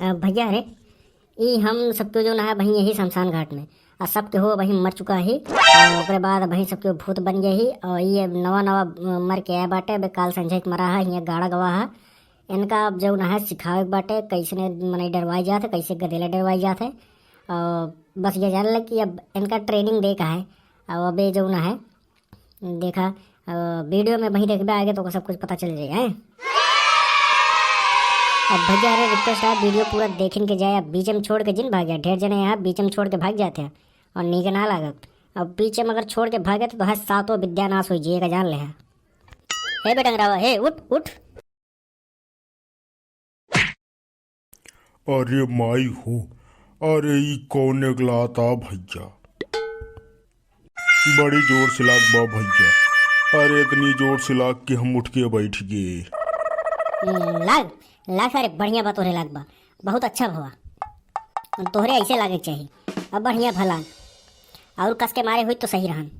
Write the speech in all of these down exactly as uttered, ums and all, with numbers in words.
अ, भइया रे, ई हम सबके जौन है वहीं यही शमशान घाट में, आ सबके हो वहीं मर चुका ही, और ओकरे बाद वहीं सबके भूत बन गए ही, और ये नवा नवा, अ, मर के आया बाटे, अबे काल संझा के मरा है, हियाँ गाड़ा गवा है। इनका अब जौन है सिखावे के बाटे, कैसे ने मनई डरवाई जात है, कैसे गदेला डरवाई जात है। और बस ये जान ले कि अब इनका ट्रेनिंग दे का है। और अबे जौन है देखा, अ, वीडियो में वहीं देखबे आगे तो सब कुछ पता चल जाए, हैं? अब भइया रे रिक्वेस्ट है, वीडियो पूरा देखिन के जाए। अब बीच में छोड़ के जिन भाग गया, ढेर जने यहाँ बीच में छोड़ के भाग जाते हैं और नीक ना लागत। अब बीच में अगर छोड़ के भागे तो तोहार सातों विद्या नाश हो जाएगा, जान ले है। हे बेटंगरावा, हे उठ उठ। अरे माई हो, अरे ई कौन एक लाता भइया, बड़ी जोर से लाग बा भइया। अरे इतनी जोर से लाग कि हम उठ के बैठ गए। हम्म, लाग, लाग सारे, बढ़िया बा तोहरे लाग बा, बहुत अच्छा भवा। तोहरे ऐसे लागे के चाही, अब बढ़िया भला और कस के मारे हुई तो सही रहन।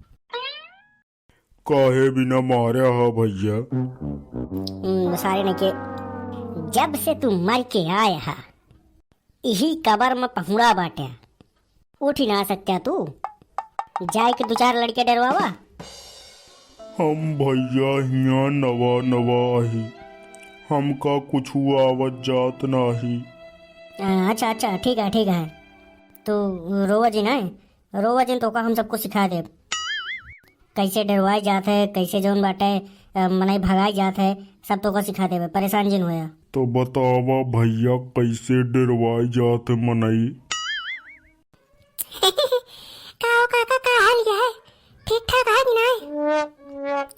काहे बिना मारे हा भइया? हम्म, सारे ने के, जब से तू मर के आया हा, इही कबर में पहुड़ा बाटे, उठ ही ना सकता तू। जाए के दो चार लड़के डरवावा। हम भइया हियाँ नवा नवा आही, हमका कुछ आवत जात नाही। आ, अच्छा अच्छा, ठीक है, ठीक है, तू रोवा जिन, रोवा जिन, तोका हम सब कुछ सिखा देब, कैसे डरवाए जात है, कैसे जौन बाटे, अ, मनई भगाए जात है, सब तोका सिखा देबे, परेशान जिन होया। तो बतावा भइया, कैसे डरवाए जात है मनई? का हो काका, का हाल है? ठीक ठाक है कि नहीं?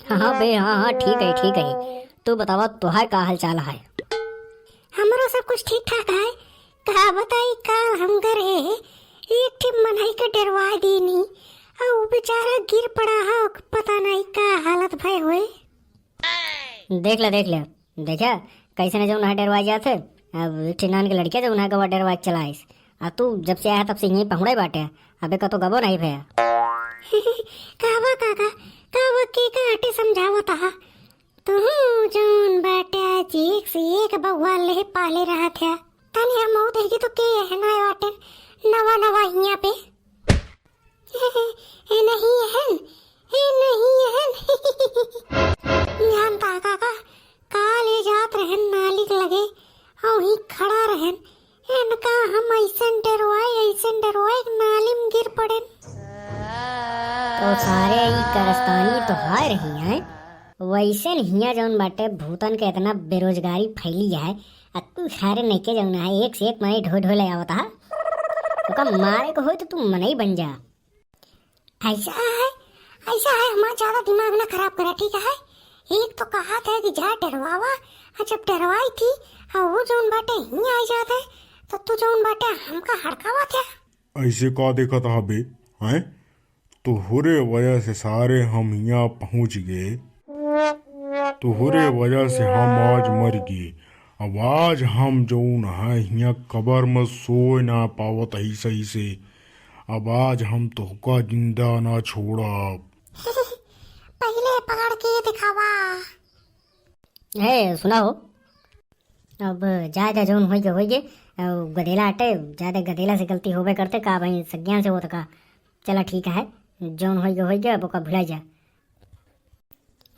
हाँ, हाँ बे, हाँ, हाँ, ठीक है, ठीक है। तू बतावा, तोहार का हाल चाल है? हमरो सब कुछ ठीक ठाक है। का बताई, काल हम घर है, एक ठे मनई के डरवा दीनी, और वो बेचारा गिर पड़ा है, ओकर पता नहीं का हालत भय होए। देख ले, देख ले, देखा कैसे ने जौन है डरवाए जात है। अब एक ठे नान के लड़के जौन है गवा डरवा के चलाइस, आ तू जब से आया तब से यहीं पहुड़े बाटे, अबे कतो गबो नहीं भया। कावा काका, कावा के का आटे समझावत हा? तू जौन बाटे आज एक से एक बउआ ले पाले रहत है। तनी हम मऊ देखी तो के है ना बाटे नवा नवा हियाँ पे। ए, ए नहीं हन, ए नहीं हन। जानता काका, काल ये जात रहन नाली के लगे, औ ही खड़ा रहन। इनका हम ऐसन डरवाए, ऐसन डरवाए कि नाली में गिर पड़ेन। तो सारे ई करस्तानी तो हाय रही हैं। वैसे हियाँ जौन बाटे भूतन के इतना बेरोजगारी फैली है, आ तू सारे नइके जौन है एक से एक मनई ढोए ढोए ले आवत हा। ओका मारे को होई तो तू मनई बन जा। ऐसा है, ऐसा है, हमारा ज्यादा दिमाग ना खराब करा, ठीक है? एक तो कहा था कि जा डरवावा, आ जब डरवाई थी, आ वो जौन बाटे हियाँ आ जात है, तो तू जौन बाटे हमका हड़कावा था। ऐसे का देखत हा बे, हैं? तोहरे वजह से सारे हम हियाँ पहुँच गए, तोहरे वजह से हम आज मर गए। अब आज हम जौन है हियाँ कबर में सोए ना पावत ही सही से। अब आज हम तोहका जिंदा ना छोड़ब। पहिले पकड़ के दिखावा। हे, सुना हो, अब जाए दे, जौन होई के होई गे। अब गदेला अटे, जाए दे, गदेला से गलती होबे करते का भाई, सज्ञान से होत का। चला ठीक है, जौन होई के होई गे, अब ओका भुला जा।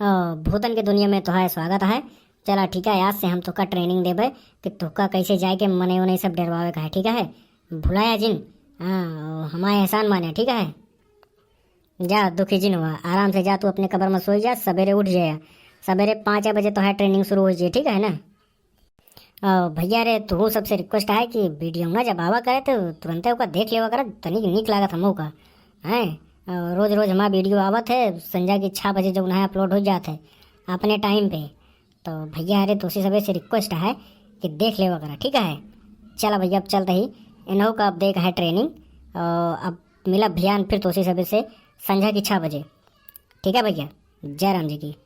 ओ, भूतन के दुनिया में तोहार स्वागत है। चला ठीक है, आज से हम तोका ट्रेनिंग देबे कि तोका कैसे जाए के मने उन्हें सब डरवावे का है, ठीक है? भुलाया जिन, हाँ, हमारा एहसान माने, ठीक है? जा, दुखी जिन हुआ, आराम से जा, तू अपने कबर में सोई जा, सवेरे उठ जाया। सवेरे पाँच बजे तोहार ट्रेनिंग शुरू हो जाए, ठीक है ना? और भैया रे, तू सबसे रिक्वेस्ट है कि वीडियो ना जब आवा करे तो तुरंते ओका देख लेवा कर, तनिक नीक लागत हमहू का, हैं? और रोज रोज हमारा वीडियो आवत है, संझा की छः बजे जौन है अपलोड हो जात है अपने टाइम पे। तो भैया रे, तोसी सबे से रिक्वेस्ट है कि देख लेवा करा, ठीक है? चला भैया, अब चलते ही इन्हों का अब देख है ट्रेनिंग, और अब मिला भियान फिर तोसी सबे से संझा की छः बजे, ठीक है भैया? जय राम जी की।